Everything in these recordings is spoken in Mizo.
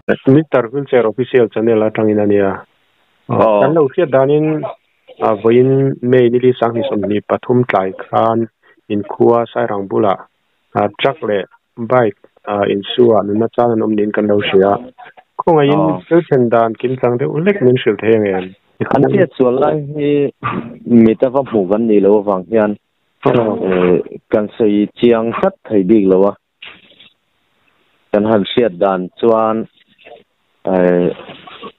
Mister Wheelchair Official Channel atangin a nia. Kan lo hriat danin vawiin May ni li sanghnih 23 tlai khan inkhua Sairang bulah truck leh bike insuah nunna chan an awm niin kan lo hria. Khawngaihin thil thlen dan kimchang deuh lek min hrilh thei ang em? An hriat sual lai hi mit ava hmuh kan nih loh avang hian kan sawi chiang tlat thei bik lo a. Kan han hriat dan chuan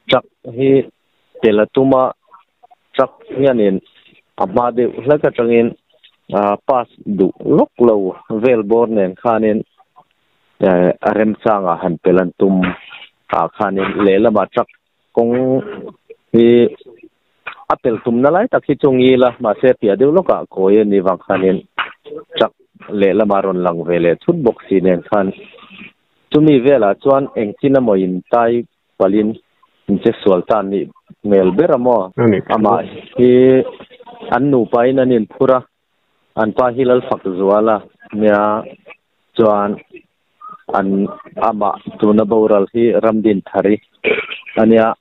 truck hi tel a tum a, truck hianin a hma deuh hlek atangin pass duh lawk lo vel bawr nen khanin a remchangah han pel an tum ah khanin lehlamah truck kawng hi a pel tumna lai tak hi chu ngil a, mahse piah deuh lawkah kawi a nih vang khanin truck lehlamah rawn lang ve leh thut bawk si nen khan chumi velah chuan engtin emaw in tai palhin in che sual ta nih hmel ber a maw? Amah hi an nupain an inphur a, an pa hi Lalfak Zuala nia chuan an amah tuna boral hi Ramdinthari a nia,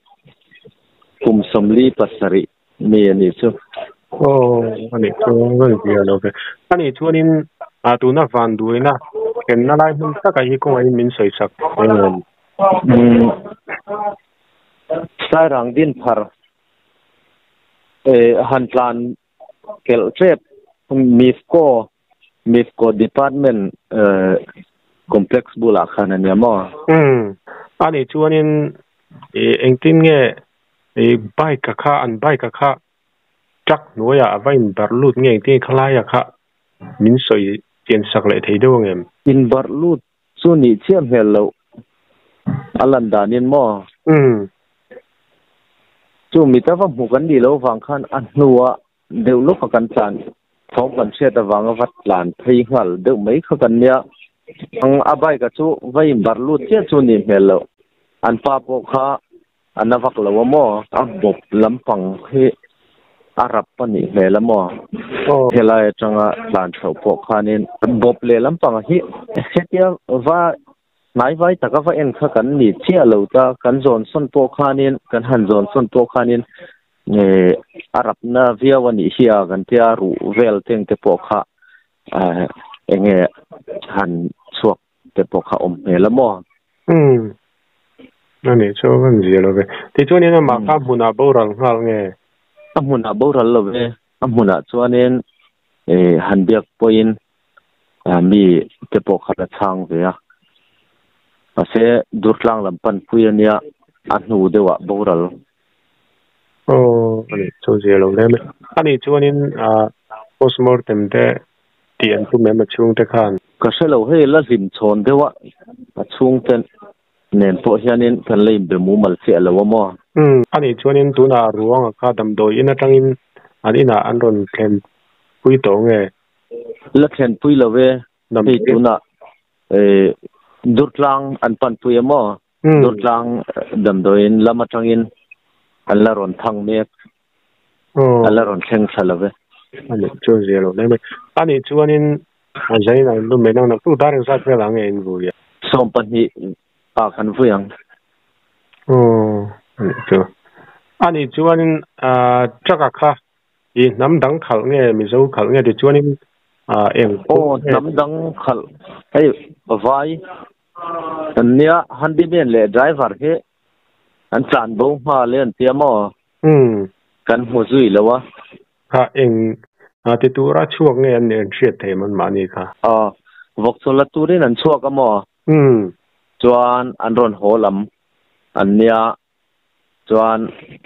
kum 47 mi a nih chu. Aw, a nih chu rawn zia lo ve. A nih chuanin a tuna vanduaina kenna lai hmun takah hi kawngaihin min sawi sak eng em? Umm, Sairang Dinthar han tlan kelh tep Mifco Mifco Department Complex bulah khan a nia maw? Umm, a nih chuanin engtin nge bike a kha an bike a kha truck hnuaiah a va inbarh lut nge engtin nge khalai a kha min sawi chian sak leh thei deuh ang em? Inbarh lut Chu nih chiah hmel loh a lan danin maw? Umm. Chu mita va hmu kan nih loh vang khan a hnua deuh lawka kan tlan thawm kan hriat avanga va tlan phei nghal deuh mai kha kan nia. Ang a bike a chu va inbarh lut chiah chu nih hmel loh. An pa pawh kha A na vak lo a maw? A bawp lampang hi a rap a nih hmel a maw? Helai atanga tlan chhoh pawh khanin bawp leh lampang hi hetia va hnaivai taka va en kha kan ni chiah lo ta, kan zawn sawn pawh khanin kan han zawn sawn pawh khanin a rapna viau a nih hi a kan tia ruh vel teng te pawh kha enge han chhuak te pawh kha awm hmel a maw? Umm. A nih chu a van zia lo ve. Tichuanin amah kha a hmunah boral nghal nge? A hmunah boral lo ve. A hmunah chuanin han biak pawhin mi te pawh kha la chhang ve a. Mahse Durtlang lam panpui a nia, a hnu deuhah boral. Aw, a nih chu zia lo hle mai. A nih chuanin postmortem te tih an tum em a chhungte khan? Ka hre lo, hei la hlim chhawn deuh a, a chhungte nen pawh hianin kan la inbe mumal chiah lo a maw? Umm, a nih chuanin tunah ruanga kha damdawi in atangin an inah an rawn thlen pui tawh nge? La thlen pui lo e, hei tunah Durtlang an pan pui a maw? Durtlang damdawi in lam atangin an la rawn thang mek. A la rawn thleng thla lo ve. A nih chu zia lo hle mai. A nih chuanin a zain a inlum mai nang naktuk dar engzat vel ah nge in vui a? 12 ah kan vui ang. Aw a nih chu. A nih chuanin truck a kha i hnam dang khalh nge Mizo khalh nge tichuanin eng Aw hnam dang khalh hei vai nia handyman leh driver hi an tlan bo nghal e an tia maw? Umm. Kan hmu zui lo a. Kha eng a ti tura chhuak nge an nih an hriat thei man mahni kha? Aw, vawk chaw la turin an chhuak a maw? Umm. Chuan an rawn haw lam an nia, chuan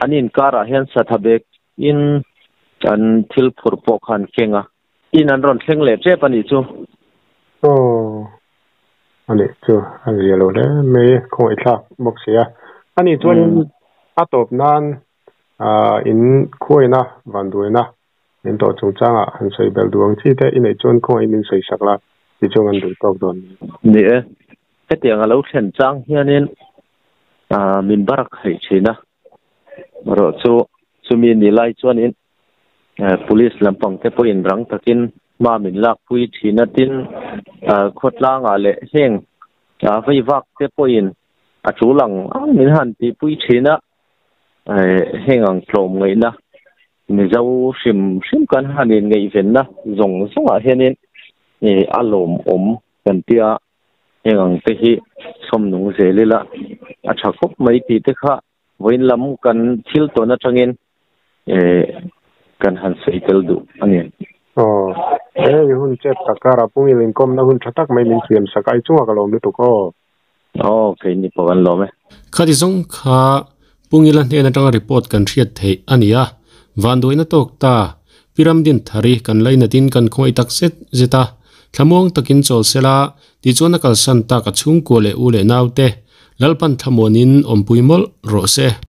an inkarah hian satha bek in an thil phurh pawh kha an keng a. In an rawn thleng leh tep a nih chu. Aw, a nih chu a zia lo hle mai khawngaihthlak bawk si a. A nih chuanin a tawp nan in khuaina vanduaina min tawh chungchangah han sawi belh duh ang chi te i neih chuan khawngaih min sawi sak la ti chuan kan duh tawk dawn nia. Ni e, hetiang a lo thlen chang hianin min barak theih thin a, erawh chu chumi ni lai chuanin Police lampang te pawhin rang takin hma min lakpui thin a, tin khawtlangah leh heng veivak te pawhin A tul ang ang min han tihpui thin a, heng ang tlawm ngaihna Mizo hrim hrim kan han in ngaihvenna zawng zawngah hianin a lawmawm kan tia heng ang te hi sawm nung zel ila a tha khawp mai tih te kha vawiin lam kan thil tawn atangin kan han sawi tel duh a ni. Aw, he hun chet tak karah pungil inkawmna hun tha tak mai min siam sak a, i chungah ka lawm lutuk aw. Aw, keini pawh kan lawm e. Khati zawng kha Pungila hnen atanga report kan hriat theih a ni a, vanduaina tawk ta Pi Ramdinthari kan lainatin kan khawngaih tak zet zet a, thlamuang takin chawl sela tichuan a kalsan tak a chhungkua leh u leh naute Lalpan thlamuanin awmpui mawlh rawh se.